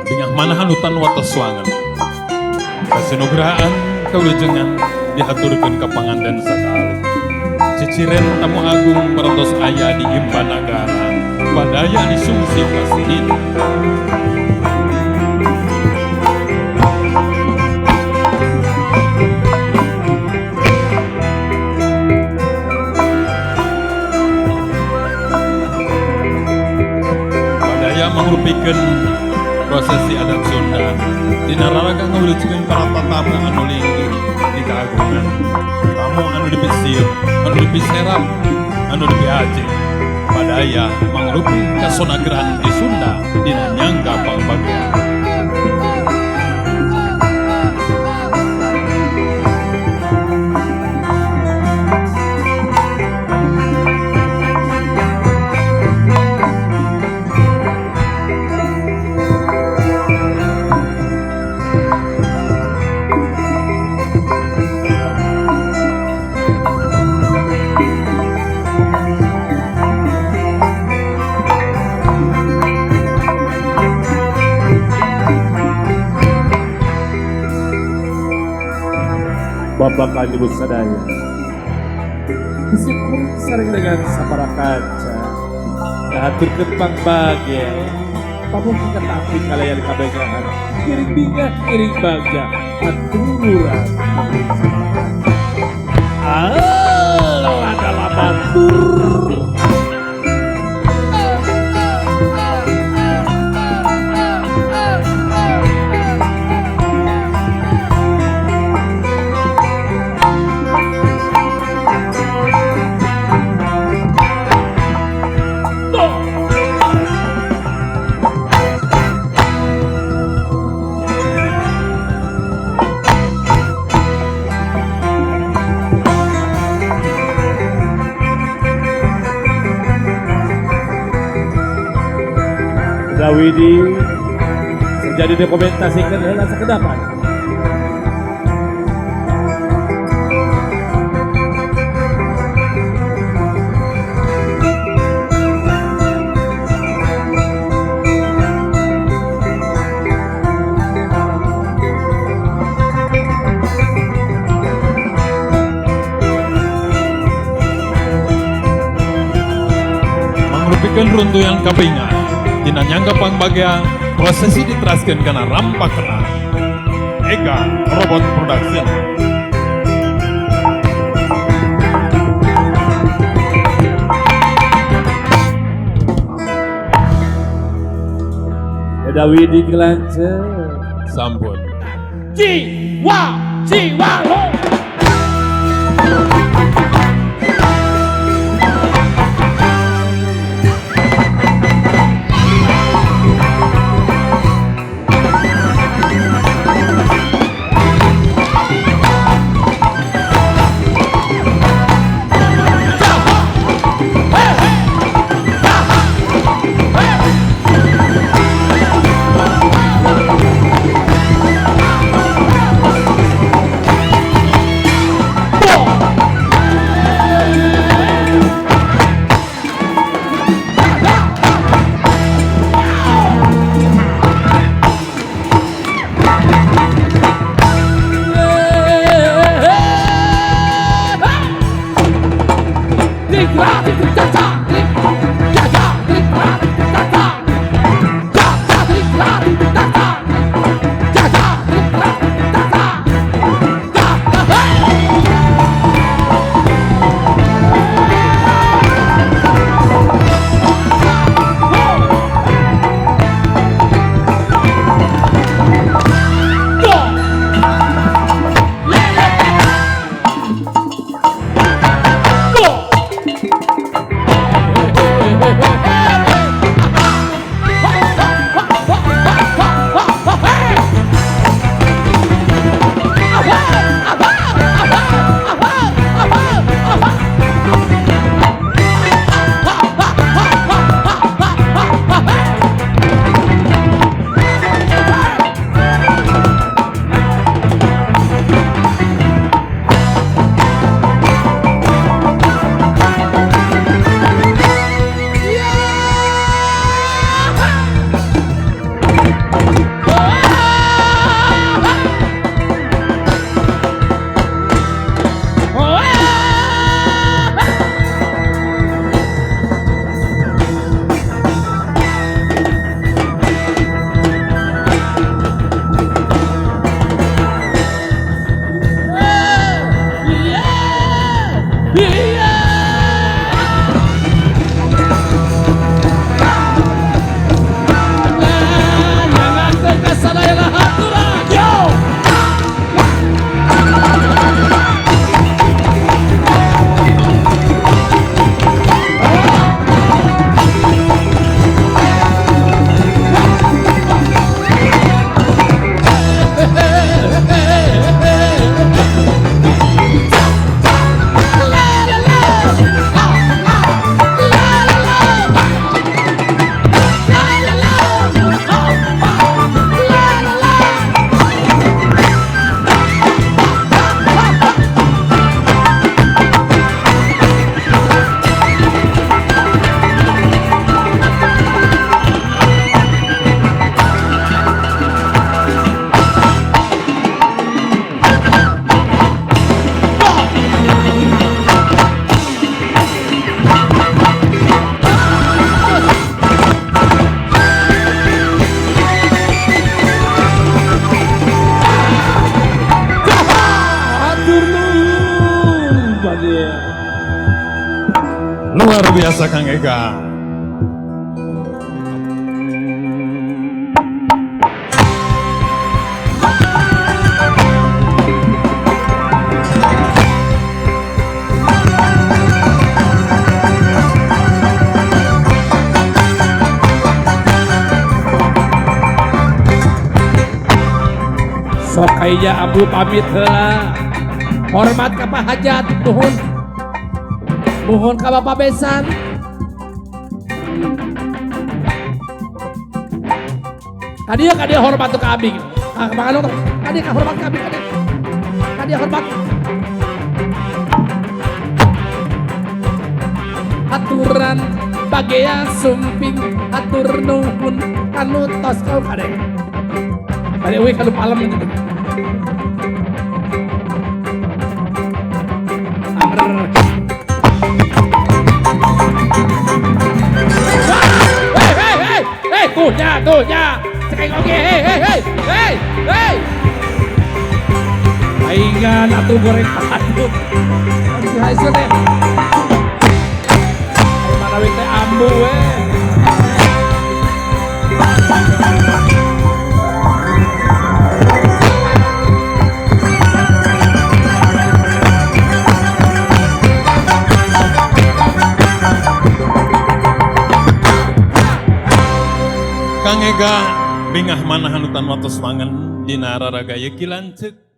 Bingah manahan hutan wates wangen. Kasinugrahaan kawilujengan dihaturkeun ka panganten sakali. Ciciren tamu agung parantos aya di Imba Nagara, badaya disungsi kasihin. Badaya mangrupikeun prosesi adat Sunda dina raraga ngawilujengkeun para tatamu anu linggih di kahagungan, tamu anu dipisieun, anu dipiserap, anu dipiaje. Badaya mangrupi kasonageran di Sunda dina nyangga pangbagea. Bapak Ibu sadaya, Disyukur sareng dengan sapara kanca, ngahaturkeun pangbagea, pamugi katapi kalayan kabegahan, ngiring bingah ngiring bagja, aturan sapara kanca. Adalah batur. Widi sejadi dokumentasikan heula sakedapan. Mangrupikeun runtuyan kabingah dina nyangga pangbagea, prosesi diteraskeun kana rampakna. Eka Robot Production. Eda Widi kelance. Sampun. Jiwa, jiwa lo. Iya. Jangan kesadayana haturan. Yo. Hatur nuhun bagia. Luar biasa Kang Ega. Sok kayaknya Abu pamit heula. Hormat ka Pak Hajat, nuhun. Nuhun ka Bapak Besan. Kadieu kadieu hormat ka abi. Ka Pak Anu, kadieu ka hormat ka abi kadieu. Kadieu hormat. Aturan bagea sumping hatur nuhun kanu tos kau kade. Kade euy kanu palem gitu. Anger. Hei hei hei hei tuh nya tuh nya. Cek oge hei hei hei hei hei. Paingan atuh goreng patut. Si hasil teh. Mana we teh ambu we. Kang Ega bingah manahan utan watos wangen dina raraga ieu Ki Lanceuk.